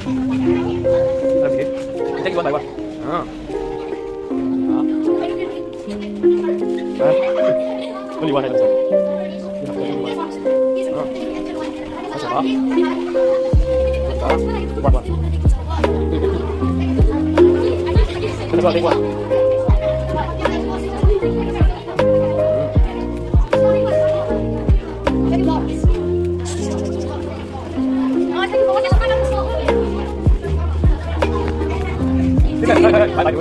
Take one by one. Ah. Only one item. One, one. Take one. Bye.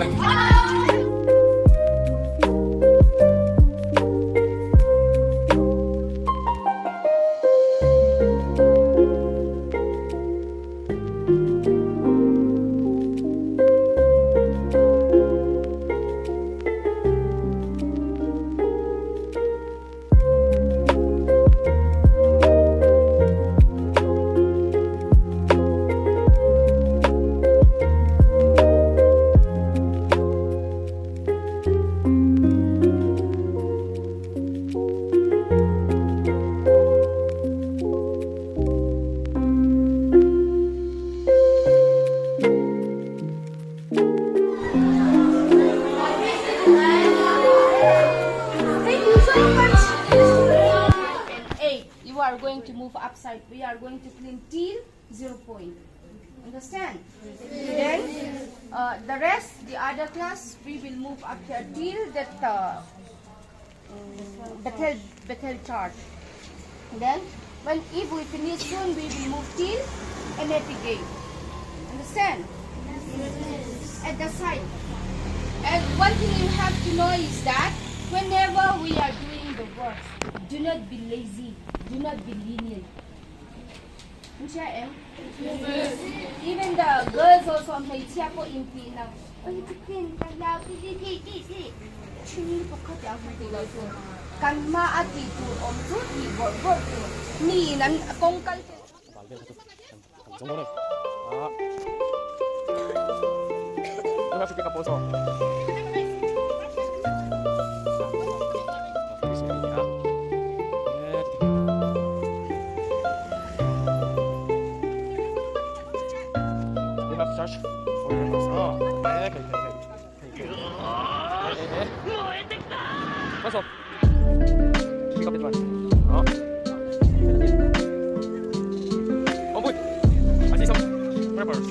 You are going to move upside. We are going to clean till 0 point. Understand? Then the rest, the other class, we will move up here till that Bethel church. Then, when if we finish soon, we will move till MAP gate. Understand? Yes. At the side. And one thing you have to know is that whenever we are doing the work, do not be lazy, do not be lenient. Even the girls also You have to pick up also. You have to search for your papers. Oh, okay, okay, okay. What's up? Pick up that one. Oh. Oh boy! I see some wrappers.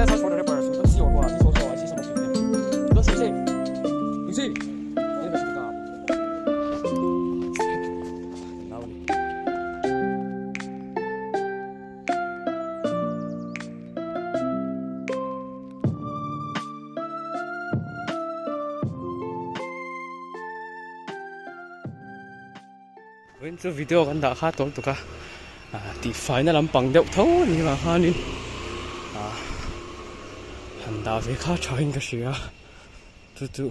Search for the wrappers. You don't see or what? This also, I see some of them. You don't see, see? You see? You must pick up. Lovely. When chu video kan dah kha tawm tuka ti final lampang deuh tho ni ma khanin han dah ve kha thain ka hria chu chu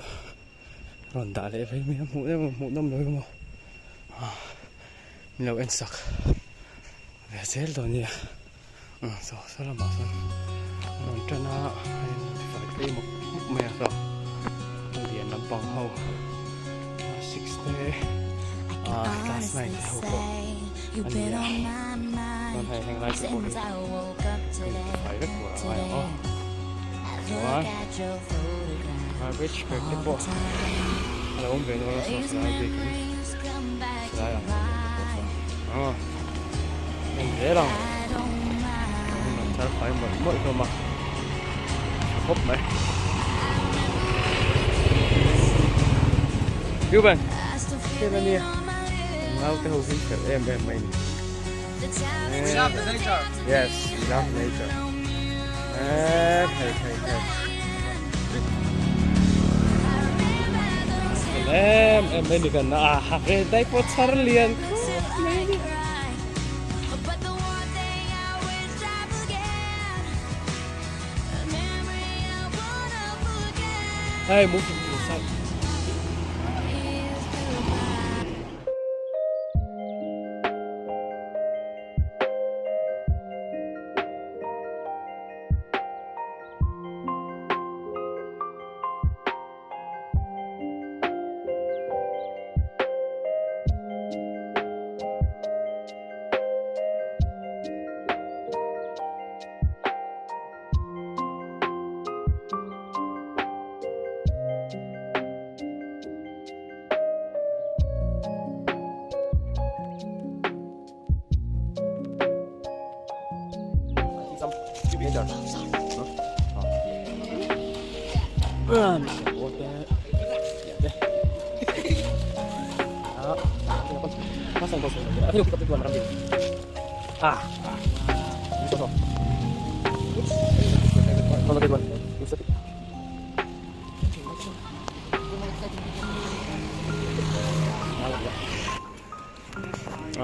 rawn dah leh vei mai a hmuh em hmuh nawm lo emaw min lo en sak ve zel dawn nia saw saw lamah sawn rawn tan a fai phei mawp mawp mai a saw lian lampang ho 6 te class 9 te ho pawh a ni a chuan hei heng lai te pawh hi fai vek tur a ngai ang aw chuan garbage bag te pawh a lo awm ve nual a saw silai bikin silai ang te pawh saw aw en zel ang an char fai mawlh mawlh hlawm a tha khawp mai Ruben heng ania an naute ho hi fel em em mai ni We love the nature. Yes, we love nature. Thei thei thei fel em em mai ni kan a ha ve dai pawh char lian khawp mai ni. Hey, move to the side.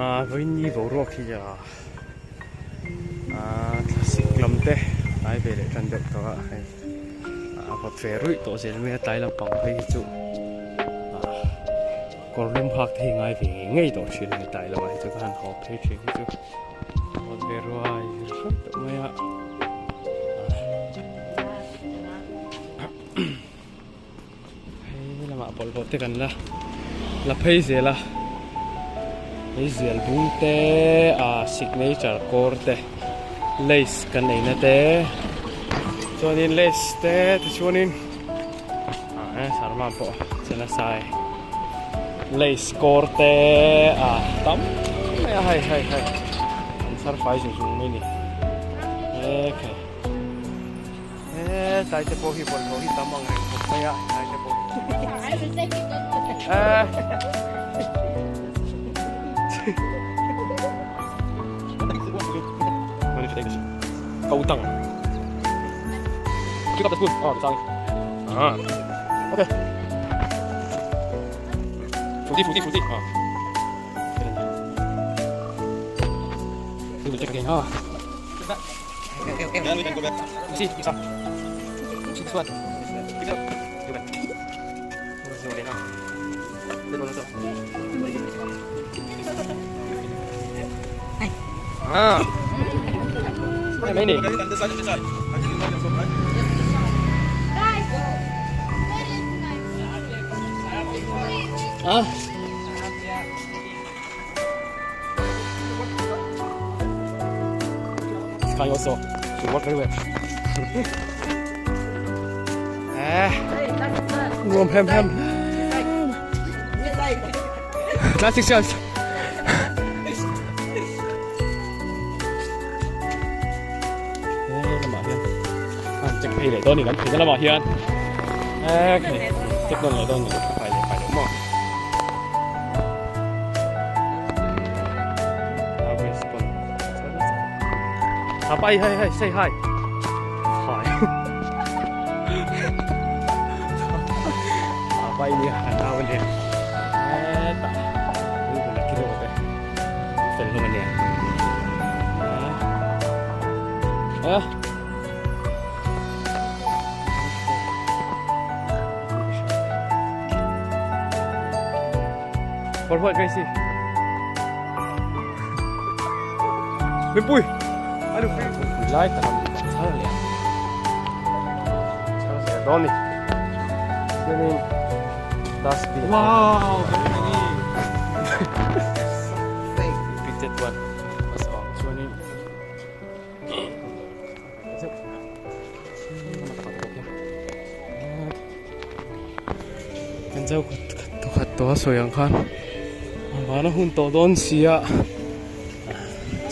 Ah vawiin ni boruak hi a ah thlasik lam te tlai ve leh tan deuh tawh a hei a vawt ve ruih tawh zel mai a tlai lampang phei hi chu ah kawr lum hak te hi ngai ve ngei ngei tawh thin a ni tlai lamah hi chu ka han haw phei thin hi chu a vawt ve ruai ruai tawh mai a Hei lamah bawlhhlawh te kan la la phei zel a hei zial bung te ah signature kawr te lace kan ei na te chuanin lace te tichuanin ah e sarma pawh che nasa e lace kawr te ah tam mai a hei hei hei an chhar fai zung zung mai a ni ekhei. He tlai te pawh hi bawlhhlawh hi tam ang reng khawp mai a tlai te pawh hi. Kau tang. Pick up the spoon. Oh, the Ah. Okay. Fruity, fruity, fruity. Ah. We will check again. Ah. See, this one. See this one. Pick up. Go back. Ah. Mấy nè. Ah. Sky also should work very well. Eh, nuam hem hem. Classic shots. Eh, lamah hian an check phei leh dawn ni kan phei na lamah hian. Eh, check dawn leh dawn ni phai leh phai leh maw. Hi, hi, hi, say hi. Hi. Pai ni han nau ni. Eh, ta. Ni ko na kilo te. Fel lo ni. Eh. For what, Gracie? Mipui! Ano pui lai tak an chhar leh a. Chhar zel dawn ni. Chuanin dustbin. Wow, very many. Repeated one. Chuanin Kan zau khat khat tawh a sawi ang khan van a hun tawh dawn si a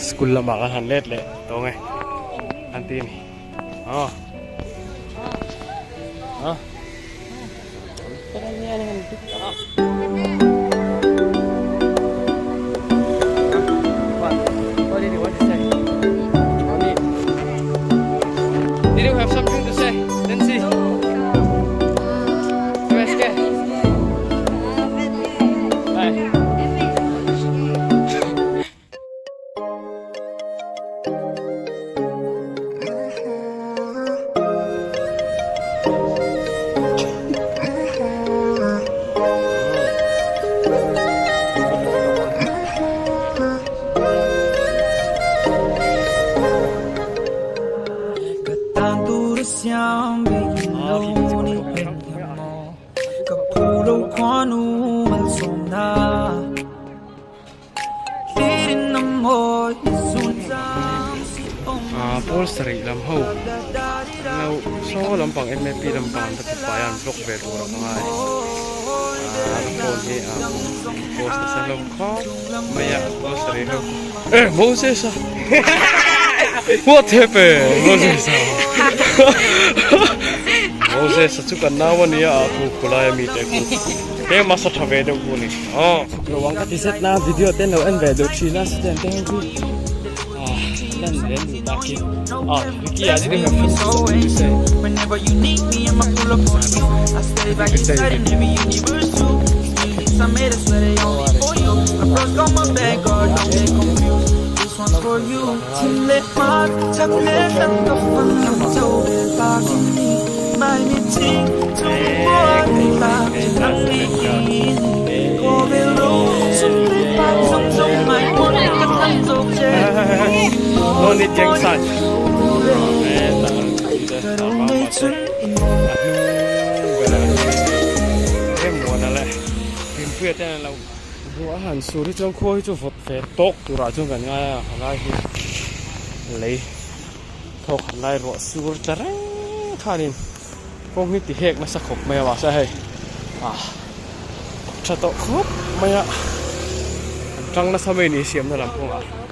school lamah kan han let leh tawh nge an ti a ni aw a. What did you want to say? Mommy. Did you have something to say? Nancy? USK? Bye. Ah pawl sarih lam ho an lo saw lampang map lampang an va ti fai a an vlog ve tur a ka ngai ah ka phone hi ah post nasa hlawm khawp mai a pawl sarih ho eh Moses a what happened Moses a. Moses a chu kan nau a nia a khu khulai a mi te khu tlem a sa tha ve deuh ku ni aw. Lo ang ka ti zet na video te an lo en ve deuh thin a student te ho hi ah lan ve an duh tak hi ah Ricky ah ding a phun chu ni se. No need gang sign. A han sur hi chuan khua hi chu vawt ve tawk turah chuan kan ngai a halai hi lei thawk han lai ruah sur ta reng khanin kawng hi ti hek nasa khawp mai a mahse hei ah tha tawh khawp mai a an tang nasa mai ni siamna lam kawngah.